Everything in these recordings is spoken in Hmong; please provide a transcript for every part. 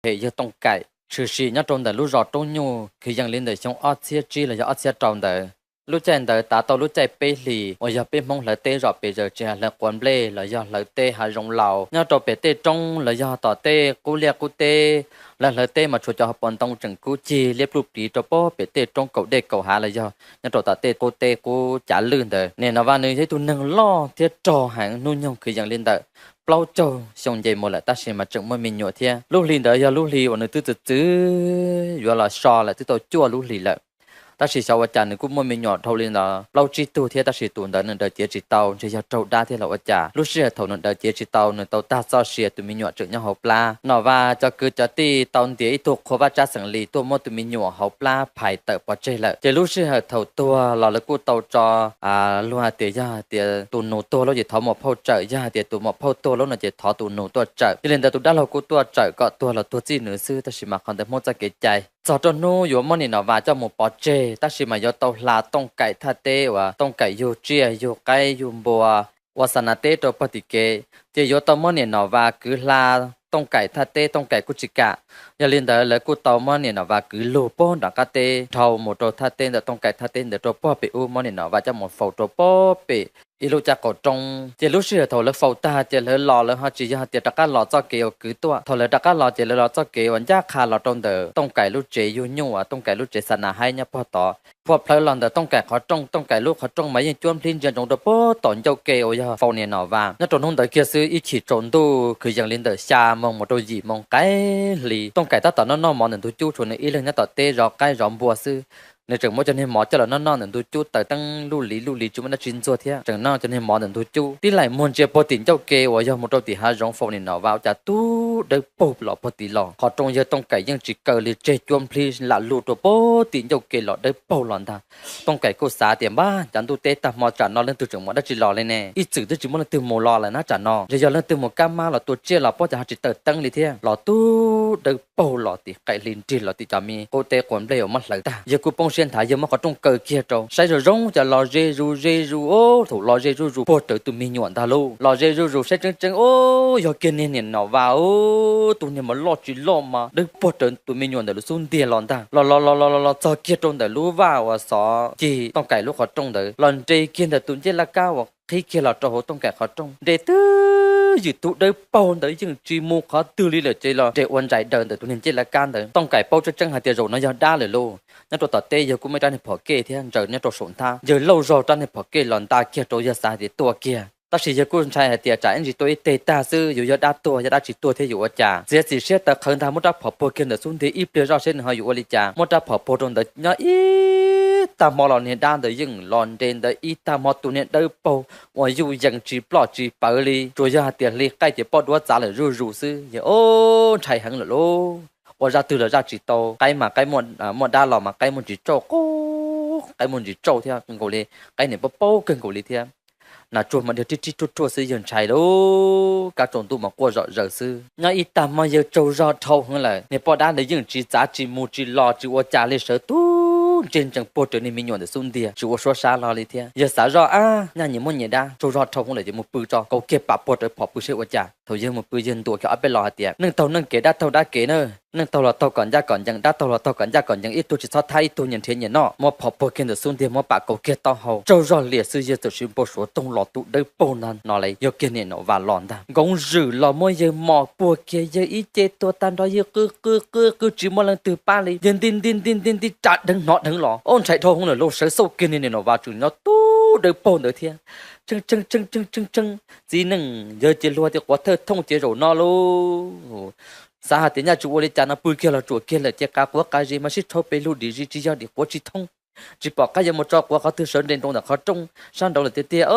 phem yawg Tooj Kaim tshwm sim nyob rau ntawm lub zos Roob Nyuj kwv yees li ntawm xyoo ob txhiab tsib los yog ob txhiab rau ntawd. Lub caij ntawd tav tau lub caij peb hlis uas yog peb Hmoob hlawv teb zom pes zaws tsis hais hlawv quav nplej los yog hlawv teb hav zoov laus nyob rau pem tej roob los yog tom tej qub liaj qub teb. Lawv hlawv teb mas tshuav cov hauv paus ntoo tseem kub cig liab pluj pliv rau pem tej roob kaum dej kaum hav los yog nyob rau tom tej qub teb qub cav lwj ntawd. Niam Nom Vas nws yog ib tug neeg loj thiab rog heev, hnub nyoog kwv yees li ntawm plaub caug xyoo nce mus lawm tab sis mas tseem muaj me nyuam thiab. Lub hli ntawd yog lub hli uas nws twb txwv txwv yuav los so lawm, twb tau cuaj lub hlis lawm. Tab sis xyov ua cas nws kuj muaj me nyuam dhau li ntawd plaub tsib tug thiab, tab sis tus ntawd nws daws cev tsis tau, ntshe yog raug dab thiab los ua cas. Lub sij hawm thaum nws daws cev tsis tau, nws tau tag txoj sia, tus me nyuam tseem nyob hauv plab. Nom Vas cov kwv cov tij tau ntiav ib tug qhua vaj tsab xeem Lis tuaj muab tus me nyuam hauv plab phais tawm pov tseg lawm. Ces lub sij hawm thaum tuag los lawv kuj tau tso luag hais tias yog hais tias tus nus tuag lub ces thov muam phauj tsawm, yog hais tias tus muam phauj tuag lub no ces thov tus nus tuaj tsawm. Yog li ntawd tus dab laug kuj tuaj tsawm kom tuag los tuag txij nws xwb, tab sis mas qhov ntawd Hmoob txoj kev cai. Txog rau hnub yuav muab niam Nom Vas coj mus pov tseg, tab sis mas yuav tau hla Tooj Kaim thaj teb uas Tooj Kaim yug tsiaj yug qaib yug npua ua xa nas teb rau pog tim kev, ces yuav tau muab niam Nom Vas kwv hla Tooj Kaim thaj teb, Tooj Kaim kuj tsis kam. Yog li ntawd lawv kuj tau muab niam Nom Vas kwv lug puag nram qab teb dhau mus rau thaj teb ntawm Tooj Kaim thaj teb ntawd rau puag pem ub, muab niam Nom Vas coj mus faus rau puag pem ib lub caj qaum roob. Ces lub sij hawm thaum lawv faus tag ces lawv los lawv ho tsis yog hais tias rov qab los txoj kev uas kwv tuaj. Thaum lawv rov qab los ces lawv los txoj kev uas ncaj qha los rau ntawm Tooj Kaim lub tsev yug nyuj uas Tooj Kaim lub tsev xa nas haib nyob puag tod. Phua plhawv los ntawm Tooj Kaim qhov rooj, Tooj Kaim lub qhov rooj mas yeej cuab nplhib ntsia ntsoov rau puag tom ncauj ke uas yog faus niam Nom Vas. Nyob rau hnub ntawd kiag xwb ib chim tsaus ntuj kwv yees li ntawm xya moos mus rau yim moos qaib hli, Tooj Kaim tab tom noj noj mov ntawm ntug cub, tshuav nws ib leeg nyob tom teb zov qaib zov npua xwb. Nws tseem muab cov niag mov coj los noj noj ntawm ntug cub, taws teeb luj li luj li tsis muaj dab tsi ntxuag thiab, tseem noj cov niag mov ntawm ntug cub. Tib laim muag ntsia puag tim ncauj ke uas yog mus rau tim hav zoov faus niam Nom Vas ua cas tub dawb paug los puag tim los. Qhov rooj yawg Tooj Kaim yeej tsis kaw li, tseg cuab nplhib lam lug rau puag tim ncauj ke los dawb paug los ntag. Tooj Kaim kuj xav tias npab cas ntuj teb tag hmo tsam no leej twg tseem mus dab tsi los li ne, ib txwm twb tsis muaj leej twg mus los lawm na, tsam no ntshe yog leej twg mus kab mab los tua tsiaj los pob cas ho tsis taws teeb li thiab. Los tub dawb paug los tim qaim hli nrig los tim cov me qub teb quav nplej uas muab hlawv tag. Yawg kuj poob siab nthav, yawg muab qhov rooj kaw kiag rau saib zoo zoo cas los ze zus ze zus, thaum los ze zuj zus puag rawv tus me nyuam ntag lauj. Los ze zuj zus saib tseeb tseeb, o, yog kiag niag niam Nom Vas, tus niag mas loj tsis loj mas dawb paug rawv tus me nyuam ntawm lub xub ntiag los ntag. Los los los los los los txog kiag rau ntawm lub vaj uas xov cig Tooj Kaim lub qhov rooj ntawd, los nres kiag ntawm tus ncej laj kab uas qhib kiag los rau hauv Tooj Kaim qhov rooj. Nres twb ywm, tub dawb paug ntawd yeej tsis mus qhov twg li lawm, ces los nres ua ntsais daws ntawm tus niag ncej laj kab ntawd. Tooj Kaim paub tseeb tseeb hais tias zaum no yog dab lawm lauj. Nyob rau tom teb yawg kuj muaj ib rab niag phom kej thiab ntsaws nyob rau saum nthab, yawg lauj zog rab niag phom kej los nta kiag rau, yawg xav hais tias tua kiag. Tab sis yawg kuj ntshai hais tias tsam ib ntsis tua ib teg tag xwb, yus yog dab tuag, yog dab tsis tuag thiab yus ua cas. Txiav txim siab tawv qhawv ntag, muab rab phom puag kiag ntawm xub ntiag ib pliag zoj seb nws ho yuav ua li cas. Muab rab phom puag rau ntawd nyob ib tag hmo los niag dab ntawd yeej los nres ntawd ib tag hmo, tus niag dawb paug uas yuj yees tsis ploj tsis pawv li, tsuas yog hais tias hli qaij ces poj duab txav lawm zuj zus xwb. Yawg ntshai heev lawm lauj. Ua zaj twg los zaj tsis tau, qaib mas qaib muaj dab los mas qaib muaj ntsis tsauj, qaib muaj ntsis tsauj thiab kawg nkaus li, qaib niam paub paub kawg nkaus li thiab. Nas tsuag mas dhia rib rib ruaj ruaj xwb, yawg ntshai lauj, kab tsaus ntuj mas quaj zom zaws xwb. Nyob ib tag hmo yawg tsaug zog dhau heev lawm, niag poj dab ntawd yeej tsis txav tsis mus tsis los tsis ua cas li, sawv tub ntsej ntsees puag rawv niag me nyuam ntawm xub ntiag tsis ua suab sab hlo li thiab. Yawg xav zoj, ab, nyaj nyias muaj nyias dab, tsaug zog dhau heev lawm ces mus pw tso, kaus kiag pam puag rawv phom pw seb ua cas. Thaum yawg mus pw yawg ntuas kiag ob peb lo hais tias neej taug neej kev, dab taug dab kev na. Neej taug los taug kom ncaj kom ncees, dab taug los taug kom ncaj kom ncees, ib tug tsis txhob thab ib tug, nyias nrhiav nyias noj. Muab phom puag kiag ntawm xub ntiag, muab pam kaus kiag taub hau, tsaug zog liam xwb, yawg txawm siv npau suav toog los tub dawb paug ntag no li, yog kiag niam Nom Vas los ntag. Nkoov zwm los muab yawg mos puag kiag, yawg ib ce tuag tag nrho, yawg qw qw qw qw tsis muaj leej twg pab li, yawg nti nti nti nti nti tsa dheev hnov dheev los, ob ntshai dhau hwv lawm lauj, sawv xauj kiag niag niam Nom Vas tseem nyob tub dawb paug ntawd thiab. Tseeb tseeb tseeb tseeb tseeb tseeb, txiv neej yawg ces luag tias quav thawj thooj ces zaum no lauj. Xav hais tias nyaj tsis ua li cas no, pw kiag los tsuam kiag lawm ces qav quav qav zis mas sib rhau pes lug dim zis tsis yog dim quav tsis thooj. Tsis pom qab yuav mus tso quav qhov twg, sawv nres nroo ntawm qhov rooj sab nraud lawm tiag tiag.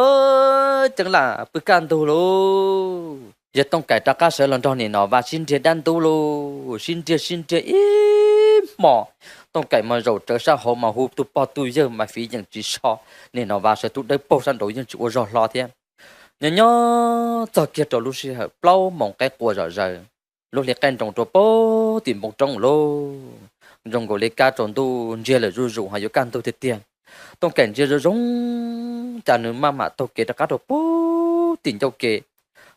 Ceeb lam pw kaj ntug lauj. Yawg Tooj Kaim rov qab sawv los nrog niam Nom Vas sib nrhiav dab ntub lauj, sib nrhiav sib nrhiav ib hmos. Tooj Kaim mas zaum tsawv sab hauv mas hu tus pog tus yawg mas fiv yeem tsis so. Niam Nom Vas sawv tub dawb paug sab nraud yeej tsis ua zog hlo thiab. Nyob nyob txog kiag rau lub sij hawm plaub moos qaib qua zom zaws, lub hli qaij nroos rau puag tim npoo roob lauj, zoo nkaus li kab tsaus ntuj ntsiag lawm zuj zus ho yuav kaj ntug tiag tiag. Tooj Kaim ntsia zoo zoo, cas nws maj mam taug kev rov qab rau puag tim ncauj ke,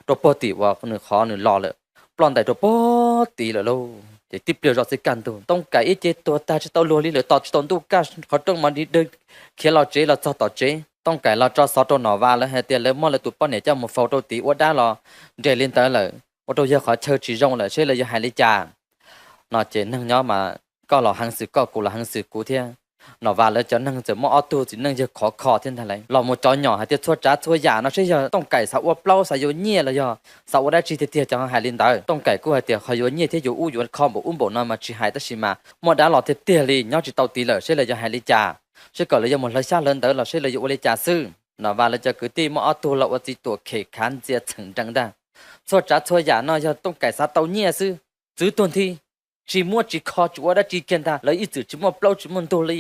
rau puag tim uas nws qhov nws los lawm, ploj ntais rau puag tid lawm lauj. Ces tib pliag zoj xwb kaj ntug Tooj Kaim ib ce tuag tag tsis tau luag li lawm, tos tsis tau ntuj kaj qhov rooj mas dig dawg khiav los tsev los txog tom tsev. Tooj Kaim los tso xov rau Nom Vas lawv hais tias lawv muab lawv tus poj niam coj mus faus rau tid ua dab los nres li ntawd lawm, ua rau yawg qhov chaw tsis zoo lawm seb lawv yuav hais li cas no ces neeg nyob mas koj los heev xwm koj kuv los heev xwm kuv thiab. Nom Vas lawv cov neeg txawm muaj ob tug txiv neej yawg khov kho thiab ntag lauj, los mus cov nyom hais tias txhua tsav txhua yam no seb yog Tooj Kaim xav ua plaub xav yuav nyiaj los yog xav ua dab tsi tiag tiag cov hais li ntawd. Tooj Kaim kuj hais tias qhov yuav nyiaj thiab yuav ub yuav kho npaum ub npaum no mas tsis hais tab sis mas muaj dab los tiag tiag li nyob tsis tau tid lawm seb lawv yuav hais li cas, seb kom lawv yuav mus hlawv xyab hlawv ntawv los seb lawv yuav ua li cas xwb. Nom Vas lawv cov kwv tij muaj ob tug los ua txiv tuam khem khav ntxias txheem nrees ntag. Txhua tsav txhua yam no yog Tooj Kaim xav tau nyiaj xwb, txwv tuag nthi, tsis muab tsis kho tsis ua dab tsi kiag ntag, lawv ib txwm tsis muaj plaub tsis muaj ntug li.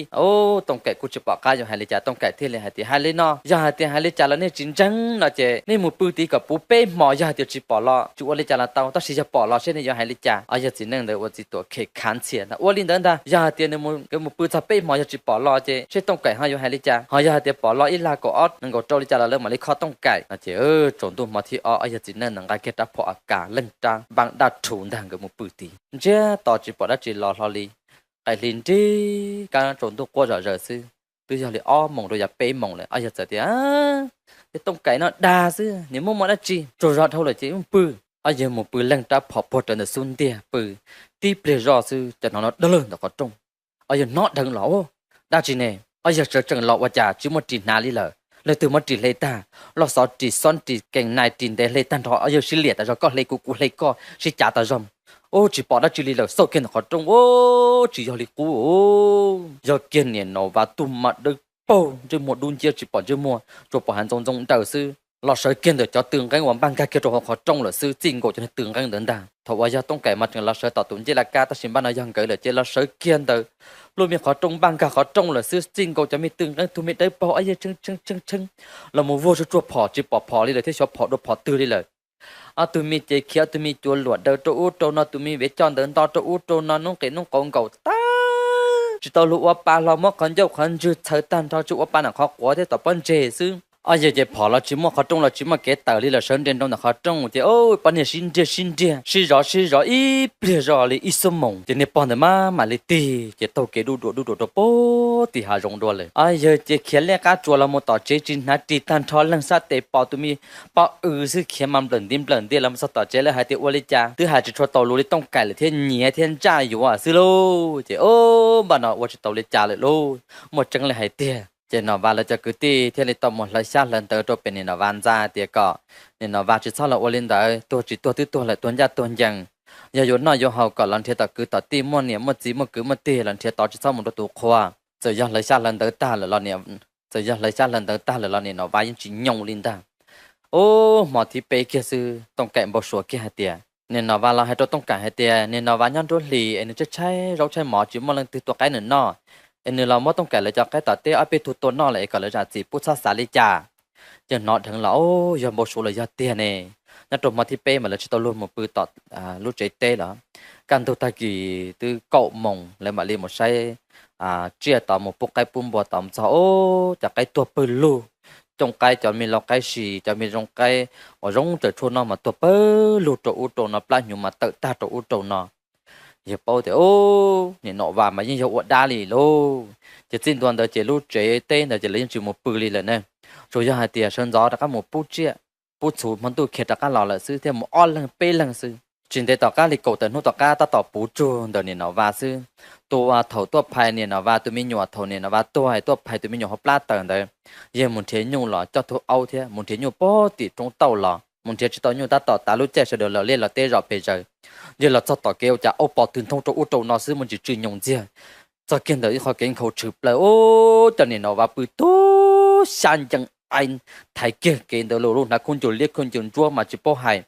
Tooj Kaim kuj tsis pom qab yuav hais li cas, Tooj Kaim thiaj li hais tias hais li no, yog hais tias hais li cas los nej tsis ntseeg no ces nej mus pw tid kom puv peb hmos, yog hais tias tsis pom los tsis ua li cas los tau, tab sis yog pom los seb nej yuav hais li cas. Ob yawg txiv neej ntawd ua txiv tuam khem khav ntxias ntag, ua li ntawd ntag, yog hais tias nkawd mus pw txog peb hmos yog tsis pom los ces seb Tooj Kaim ho yuav hais li cas, ho yog hais tias pom los ib lag kaum ob nees nkaum rau li cas los lawv mam li kho Tooj Kaim no ces tsaus ntuj hmo thib ob ob yawg txiv neej ntawd nqa kiag rab phom a kas leej rab npab daj rhuv ntag nkawd mus pw tid. Ntsiag to tsis pom dab tsi los hlo li. Qaim hli nrig kab tsaus ntuj quaj zom zaws xwb, twb yog li ob moos rau yav peb moos lawm, ob yawg txawm tias, Tej Tooj Kaim no dag xwb, nws muaj muaj dab tsi, tsaug zog dhau lawm ces mus pw. Ob yawg mus pw leej rab phom puag rawv ntawm xub ntiag pw, tib pliag zoj xwb cas hnov no dawg lawg ntawm qhov rooj. Ob yawg hnov dheev los, Dab tsi ne? Ob yawg sawv tsees los ua cas tsis muaj ris hnav li lawm, leej twg muab ris hle tag, loj xov ris xob ris kees nais ris ntev hle tag nrho, ob yawg sib liam tas zog, koj hle kuv kuv hle koj sib cav tas zog. Ub, tsis pom dab tsi li lawm, xauj kiag ntawm qhov rooj, ub, tsis yog li qub, yog kiag niam Nom Vas tug mas dawb paug, ntsej muag dub nciab tsis pom ntsej muag, tsuas pom hav ntxoov ntxoo daws xwb. Los sawv kiag ntawm cov tw nqeeb uas npaj nkag kiag rau hauv qhov rooj lawm xwb, txij nkaus cov tw nqeeb ntawd ntag. Thaum uas yog Tooj Kaim mas tseem los sawv tom tus ncej laj kab, tab sis npaj no yog nkawd lawm ces los sawv kiag ntawm lub me qhov rooj npaj nkag qhov rooj lawm xwb, txij nkaus cov me tw nqeeb tug me dawb paug ob yawg tshee tshee tshee tshee los mus vuag tsuj tsuag phom tsis pom phom li lawm thiab xyov phom dua phom twg li lawm. Ob tug me cev khiav, ob tug me cuav luam daws rau ub rau no, tus me vev coj ntawd nto rau ub rau no, noob qes noob qauv nkaum tag, tsis tau luag ua pa hlo, muab qhov ncauj qhov ntswg txhaws tag nrho tsuas ua pa ntawm qhov quav thiab tom pob ntseg xwb. Ob yawg ces phom los tsis muaj, qhov rooj los tsis muaj kev tawm li lawm, sawv nres nroo ntawm qhov rooj ces ub, poj niag sib nriag sib nriag sib zov sib zov ib pliag zoj li ib xuab moos ces niag pog ntawd mam mam li tig ces taug kev dub duam dub duam rau puag tim hav zoov dua lawm. Ob yawg ces khiav liaj qab tsuas los mus tom tsev tsis hnav ris tag nrho, leeg sab tes pom tus me poj w xwb khiav mas nplawm nti nplawm nti los mus txog tom tsev lawv hais tias ua li cas twb hais tsis tshua tau lus li Tooj Kaim lawm thiab nyiav thiab ntsaj yuav xwb lauj. Ces ub, npaj no ua tsis tau li cas lawm lauj, muaj tseeb li hais tiag. Ces Nom Vas lawv cov kwv tij thiaj li tau mus hlawv xyab hlawv ntawv rau pem niam Nom Vas ntxa tias kom niam Nom Vas tsis txhob los ua li ntawd, tuag tsis tuag twb tuag lawm, tuag ncaj tuag ncees, yog yuav noj yuav haus kom los nrhiav tom kwv tom tij, muaj niam muaj txiv muaj kwv muaj tij los nrhiav tod, tsis txhob mus rau tus qhua. Txawm yog hlawv xyab hlawv ntawv tag lawm los niam, txawm yog hlawv xyab hlawv ntawv tag lawm los niam Nom Vas yeej tsis nyoo li ntag. Ub, hmo thib peb kiag xwb Tooj Kaim npau suav kiag hais tias, niam Nom Vas los hais rau Tooj Kaim hais tias niam Nom Vas nyob nruab hlis es nws tshaib tshaib zaub tshaib mov tsis muaj leej twg tua qaib nws noj, es nws los muab Tooj Kaim lawv cov qaib tom teb ob peb tug tua noj lawm es kom lawv zam txim pub txhob xav li cas. Ces hnov dheev los, ub, yog npau suav los yog tiag ne. Nyob rau hmo thib peb mas lawv tsis tau luag mus pw tom lub tsev teb los, kaj ntug tag kis twb kaum moos lawv mam li mus saib tsiaj tod, mus pub qaib pub npua tod, mus txog ub, cov qaib tuag pawg lug. Cooj qaib, cov me lau qaib si, cov me zoo qaib uas zoo tawm tshuaj noj mas tuag pawg lug rau ub rau no, plab hnyuv mas tawm tag rau ub rau no. Yawg paub tias ub, niam Nom Vas mas yeej yog ua dab li lauj. Ces txij ntua ntawd ces lub tsev teb ntawd ces lawv yeej tsis mus pw li lawm ne. Tsuas yog hais tias sawv ntxov rov qab mus pub tsiaj pub txhuv, hmo ntuj khiav rov qab los lawm xwb, thiaj mus ob leeg peb leeg xwb. Tsis ntev tom qab li kaum tawm hnub tom qab tab tom puv tsug ntawm niam Nom Vas xwb. Tus uas thaum tuaj phais niam Nom Vas tus me nyuam, thaum niam Nom Vas tuag tuaj phais tus me nyuam hauv plab tawm ntawd, yawg mus nrhiav nyuj los coj tug aub thiab mus nrhiav nyuj puag tim roob tauj los, mus nrhiav tsis tau nyuj tab tom tav lub caij sawv daws los liaj los teb zom pes zaws. Yawg los txog tom kev ua cas aub pov tw nthooj rau ub rau no xwb, muaj ntsis tsw nyoos ntxiag. Txog kiag ntawm ib qho kev nkhaus tshwm plaws, ub, cov niam Nom Vas pw tub xya ncees ai, thaiv kiag kev ntawd los lub hnav khaub ncaws liab khaub ncaws ntsuab mas tsis paub hais.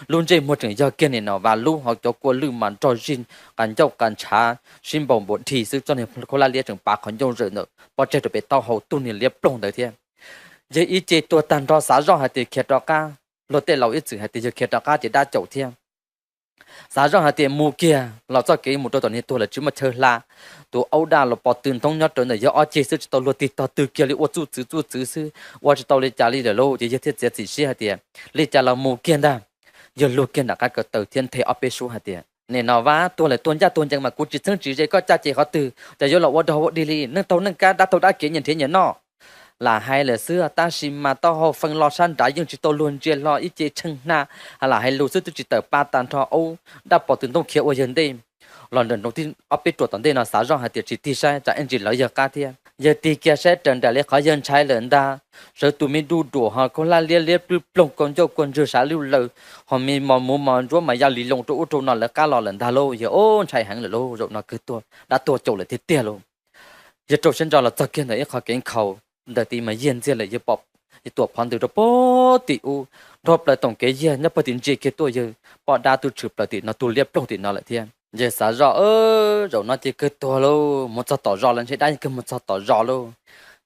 Lub ntsej muag tseem yog kiag niam Nom Vas lub, hauv cov kua lwj mas nrog zig qas ncauj qas ntshav sib npaum npaum dhi xwb, txoj niag khaub hlab liab tseem pav qhov ncauj zawm ntawm pob tsaig rau pem taub hau tug niag liab ploog ntawd thiab. Yawg ib ce tuag tag nrho xav zoj hais tias khiav rov qab, luag tej laus ib txwm hais tias yawg khiav rov qab ces dab caum thiab. Xav zoj hais tias mus kiag los txoj kev mus rau tom niag tuag lawm tsis muaj chaw hla. Tus aub daj los pov tw nthooj nyob rau ntawm yawg ob ceg xwb, tsis tau luag tig tog twg kiag li, ua txuj txwv txuj txwv xwb, ua tsis tau li cas li lawm lauj. Ces yawg thiaj txiav txim siab hais tias li cas los mus kiag ntag. Yawg luag kiag nram qab ko taw thiab nthe ob peb suab hais tias, Nim no Vaj, tuag lawm tuag ncaj tuag ncees mas kuv tsis txheeb tsis ze koj caj ces qhov twg, ces yuav los ua dog ua dig li, neej taug neej kab dab taug dab kev nyias nrhiav nyias noj. Lam hais lawm xwb tab sis mas taub hau feej lo sab nrad yeej tsis tau luag ntsia hlo ib ce tsheej hna, lam hais lus xwb twb tsis tawm pa tag nrho, ub dab pos tws ntoo khiav ua yawg ntej los nram nroos tib ob peb ruam tom ntej no xav zoj hais tias tsis tig saib tsam ib ntsis lawv yawg qab thiab. Yawg tig kiag saib raws nraim li qhov yawg ntshai lawm ntag, sawv tus me duj duam ho khaub hlab liab liab plwb ploog, kua ncauj kua ntswg sav lwj laws, ho me mos muv mos ntsuab mas ya li loo rau ub rau no lawv qab los lawm ntag lauj. Yawg ub ntshai heev lawm lauj, zaum no kawg tuag, dab tuag caum lawm tiag tiag lauj. Yawg rau siab ntso los txog kiag ntawm ib qho kev nkhaus, ntawm tid mas yiag ntxiag lawm, yawg pom, yawg tuam phov ntws rau pem tim ub, nrho plaws toom kev yiag nyob pem tim ntsia kiag tuaj yawg pom dab twb tshwm plaws tim no tug liab ploog tim no lawm thiab. Yawg xav zoj, zaum no ces kawg tuag lauj, mus txog tom zos lawm ntshe dab yeej kawg mus txog tom zos lauj.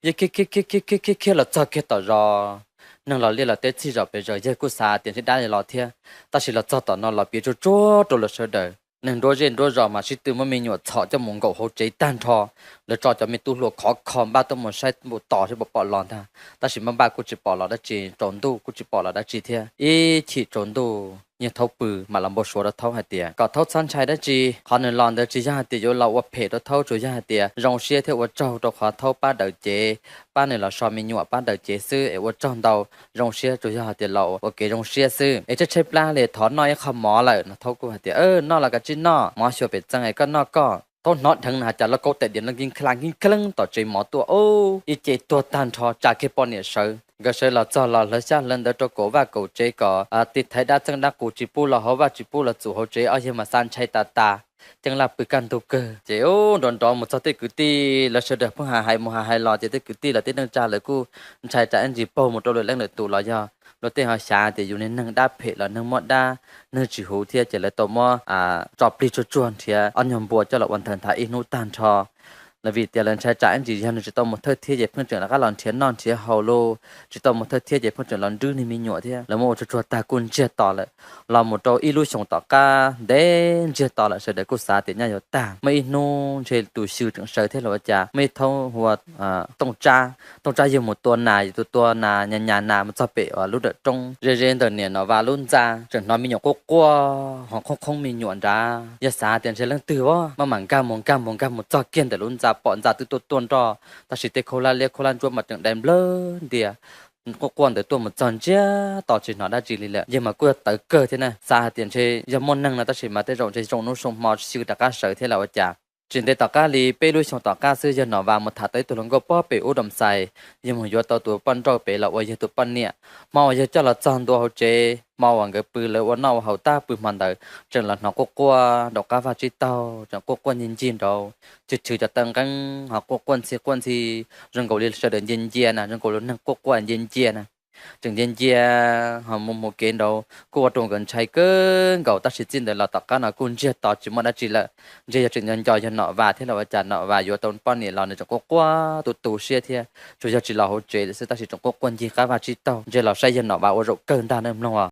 Yawg khiav khiav khiav khiav khiav khiav los txog kiag tom zos, neeg los liaj los teb txhij zos pes zaws, yawg kuj xav tias ntshe dab los thiab, tab sis los txog tom no los piav tsuag tsuag rau lawv sawv daws. Neeg nruab zej nruab zos mas sib tw muab me nyuam txhom coj mus nkaum hauv tsev tag nrho, lawv tso cov me tub hluas khov kho npaj tuaj mus saib npaum tos seb puas pom los ntag, tab sis npaj npaj kuj tsis pom los dab tsi, tsaus ntuj kuj tsis pom los dab tsi thiab. Ib chim tsaus ntuj yawg Thaub pw mam los npau suav rau Thaub hais tias kom Thaub txhob ntshai dab tsi, qhov nws los ntawd tsis yog hais tias yuav los ua phem rau Thaub, tsuas yog hais tias zoo siab thiab ua tsaug rau qhov Thaub pab daws cev, pab nws los so me nyuam pab daws cev xwb es ua tsaug ntau, zoo siab tsuas yog hais tias los ua kev zoo siab xwb es tshaib tshaib plab li thov noj ib qho mov lawm no. Thaub kuj hais tias noj los kav tsij noj, mov xyuas pem txee es koj noj koj. Thaub hnov dheev no has cas lauj kaub tais diav no nkig kha nkig kheeb tom tsev mov tuaj, ub ib ce tuag tag nrho tsa kiag poj niam sawv. Nkawd sawv los txog los hlawv xyab hlawv ntawv rau kaum vaj kaum tsev kom tiv thaiv dab txeej dab qus tsis pub los hauv vaj tsis pub los txum hauv tsev, ob yawg mas xav ntshai tas tas. Ceeb laj pw kaj ntug kawg ces ub nrov nrov mus txog tej kwv tij, lawv sawv daws pheej hais hais mus hais hais los ces tej kwv tij los tej neej tsa lawv kuj ntshai tsam ib ntsis paug mus rau lwm leej lwm tus los yog luag tej ho xav tias yus niag neeg dab phem los neeg muab dab, neeg tsis huv thiab ces lawv tau muab tso plig tsuag tsuag nrhiav ob nyuag npua coj los ua nthaws nthav ib hnub tag nrho. Lawv vim tias lawv ntshai tsam ib ntsis yog nws tsis tau mus thawj thiab ces pheej tseem rov qab los nrhiav noj nrhiav haus lauj, tsis tau mus thawj thiab ces pheej tseem los nrwb niag me nyuam thiab. Lawv muab ua tsuag tsuag tag kuj ntsiag to lawm. Los mus rau ib lub xyoos tom qab ntev ntsiag to lawm sawv daws kuj xav tias nyaj yuav tag. Muaj ib hnub ntshe tus xyw tseem sawv thiab los ua cas muaj ib thaub hu ua Tooj Tsab. Tooj Tsab yawg mus tua nas, yawg tua tua nas nyas nyas nas mus txog pem lub nram roob ze ze ntawm niam Nom Vas lub ntxa, tseem hnov me nyuam quaj quaj ho qhoob qhoob me nyuam nrad. Yawg xav tias ntshe leej twg maj mam nkag mus nkag mus nkag mus txog kiag ntawm lub ntxa pom ntxa twb tuaj tuaj nroj, tab sis tej khaub hlab liab khaub hlab ntsuab mas tseem dai nplawg ntias. Quaj quaj ntawd tuaj mus txog ntsiag to tsis hnov dab tsi li lawm, yawg mas kuj yog tawv kawg thiab na. Xav hais tias ntshe yog muaj neeg no tab sis mas tej zaum ntshe zoo hnub zoo hmo xyw rov qab sawv thiab los ua cas. Tsis ntev tom qab li peb lub xyoo tom qab xwb yawg Nom Vas mus tham tau ib tug hluas nkauj pob pem ub Doom Xais, yawg mus yuav tau tus poj nrauj pem los ua yawg tus poj niam. Hmo uas yawg coj los txog ntua hauv tsev, hmo uas nkawd pw lawv ua noj ua haus tag pw hmo ntawd, tseem los hnov quaj quaj nraum qab vaj tsib taug, tseem quaj quaj ncig ncig nraud, chwv chwv cov taw nqeeb ho quaj quaj ntxhi quaj ntxhi, zoo nkaus li sawv daws ncia ncia na, zoo nkaus li neeg quaj quaj ncia ncia na. Tseem ncia ncia ho mus mus kev nraud kuj ua rau nkawd ntshai kawg nkaus, tab sis txij ntawd los tom qab no kuj ntsiag to tsis muaj dab tsi lawm. Ntshe yog tseem nco nco yawg Nom Vas thiab los ua cas Nom Vas yuav tau poj niam los nws tseem quaj quaj tu tu siab thiab, tsuas yog tsis los hauv tsev lawm xwb tab sis tseem quaj quaj ncig qab vaj tsib taug, ntshe los saib yawg Nom Vas ua zaum kawg ntag nawb mloog.